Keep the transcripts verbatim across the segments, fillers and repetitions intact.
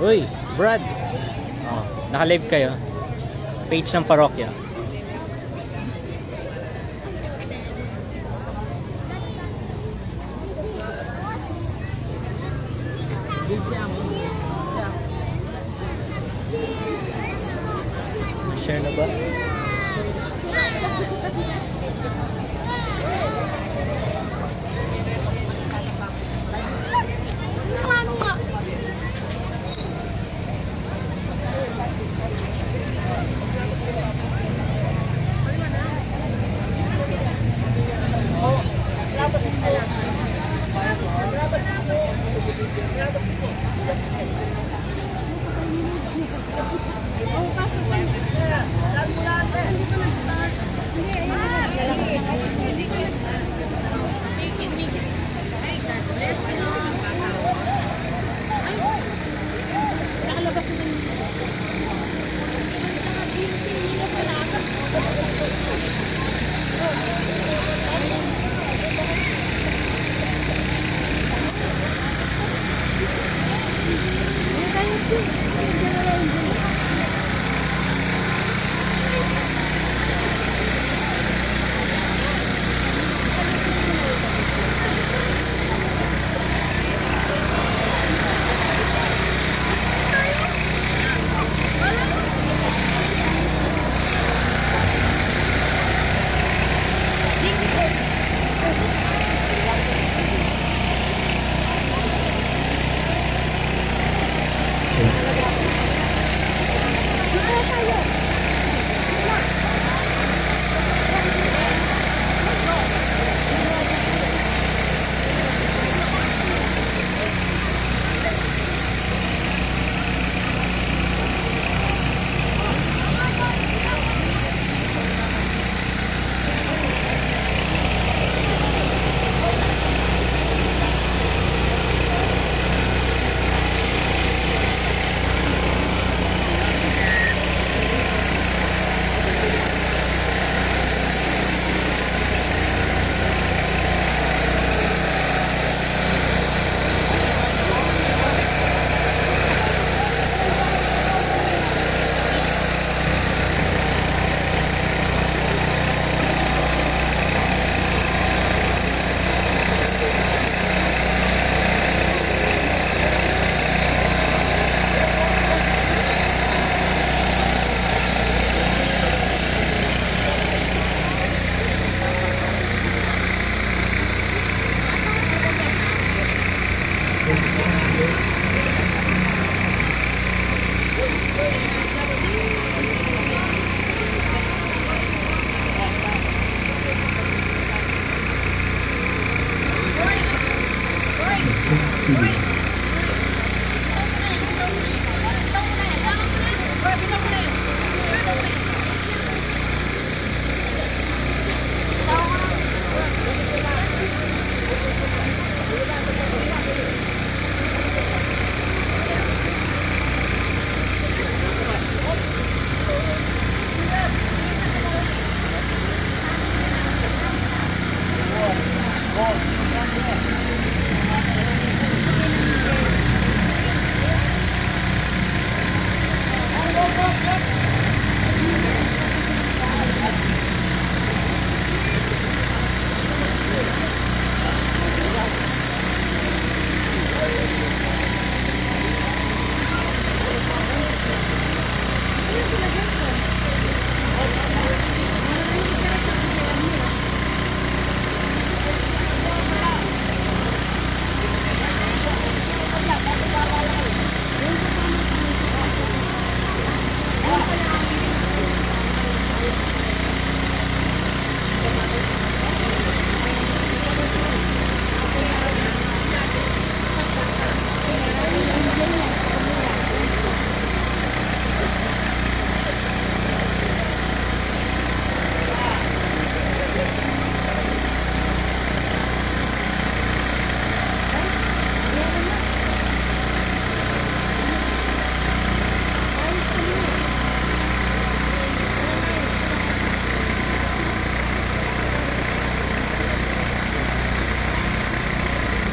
Uy, Brad. Oh, naka-live kayo. Page ng parokya. Share na ba?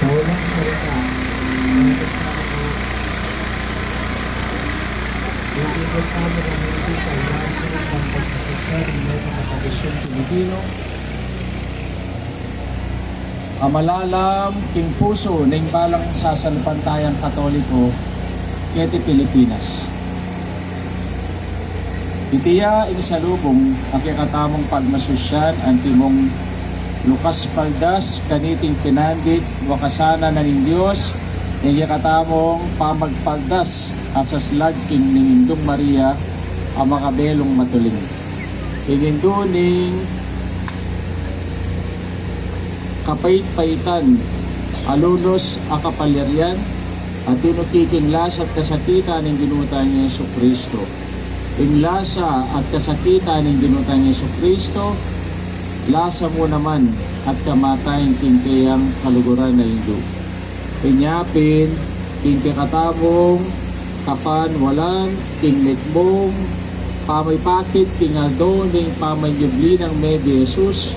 Sa unang salita, ikikit tamu kami iti sa lasa ng pagkasasya ng mga kapagisyong Pilipino. A malalam king pusu ning balang sasalpantayang Katoliko keti Pilipinas. Iti ya ing salubung a kekatamung pagmasusyan antimong lukas paldas kaniting pinandit wakasan na ning Dios, ing kekatamung pamagpaldas a saslag king ning Indung Maria a makabelung matuling. Ing Indu ning kapait-paitan, a lunus a kapalyarian, a tinuki king lasa at kasakitan ning Ginu tang Jesucristo. Ing lasa at kasakitan ning Ginu tang Jesucristo, lasa mu naman at kamatayan king keyang kaluguran a Indu. Inya pin, king kekatamung kapanwalan king mitmung pamaipakit king aldo ning pamanyubli nang mebie Jesus,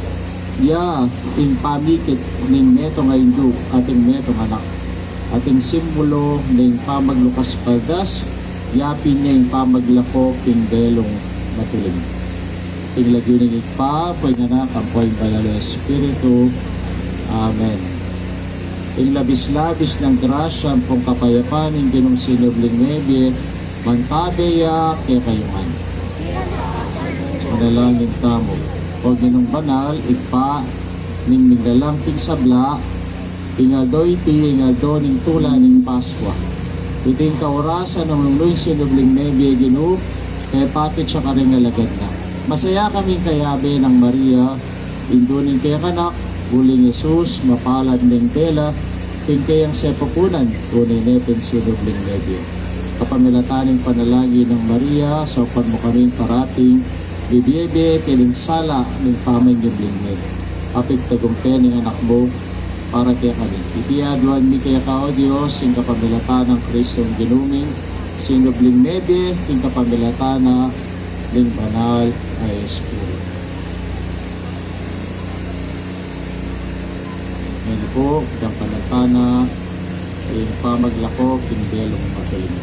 ya ing pamikit ning metung a Indu at ing metung a anak, at ing simbulu ning pamaglukas paldas, ya pin ing pamaglako king belung matuling. King lagyu ning Ibpa, ampo ing Anak, ampo ing Banal a Espiritu. Amen. Ing labis-labis nang grasya ampong kapayapan ning Ginung sinubling mebie, mantabe ya kekayu ngan. Manalangin tamu. O Ginung banal, Ibpa ning miglalang king sabla, ing aldo iti ing aldo ning tula ning Paskua. Iti ing kaurasan nang nung nu ing sinubling mebie, Ginu, pepakit ya karing alagad na. Masaya kaming kayabe nang Maria, Indu ning kekang Anak, uling Jesus, mapalad ning bela king keyang sepukunan, tune ne pin sinubling mebie. Kapamilatan ning panalangin nang Maria, saupan mu kaming parating bibiebe king sala ning pamanyubling mie. Apigtagumpe ning Anak mu para kekami. Iti aduan mi keka, O Dios, king kapamilatan nang Kristong Ginu mi, sinubling mebie, king kapamilatan na ning Banal a Espiritu. Ngeni pu, gampanan tana ing pamaglako king belung matuling.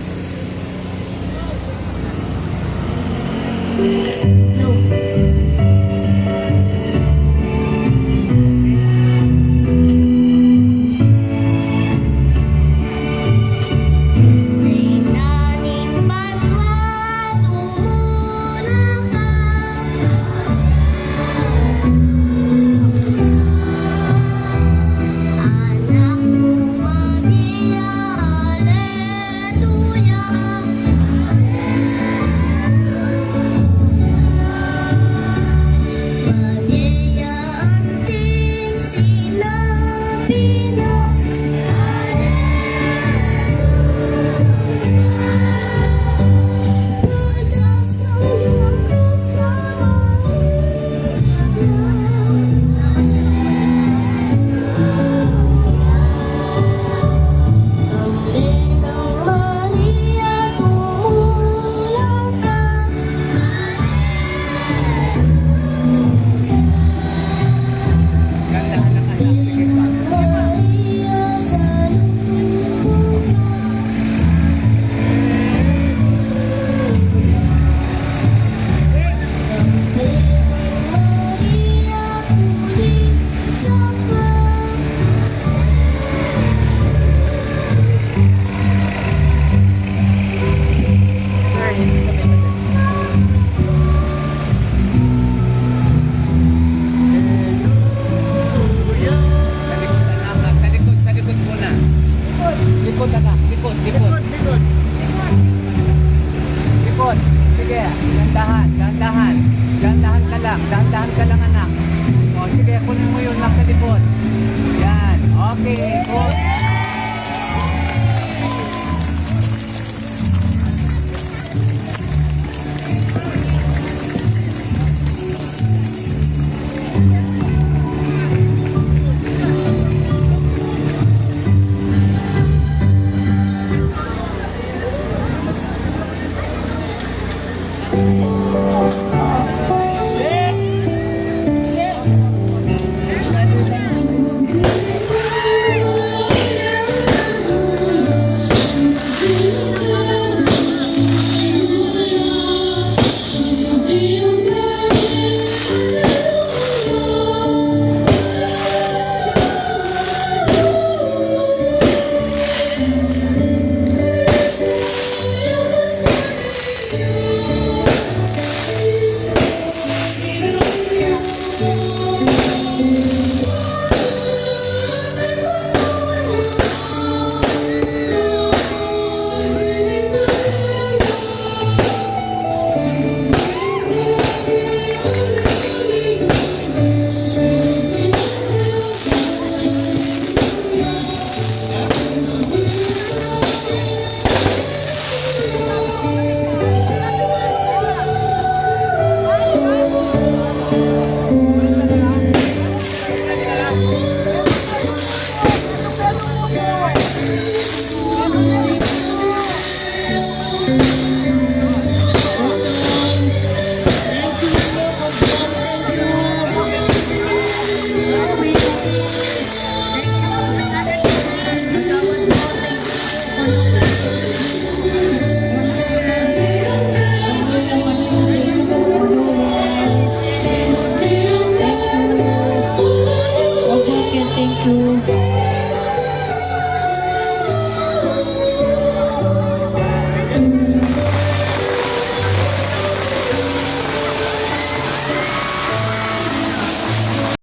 Dahan-dahan, dahan-dahan. Dahan-dahan ka lang, dahan-dahan ka lang, anak. O, sige, kunin mo yun, nasa likod. Yan. Okay, good.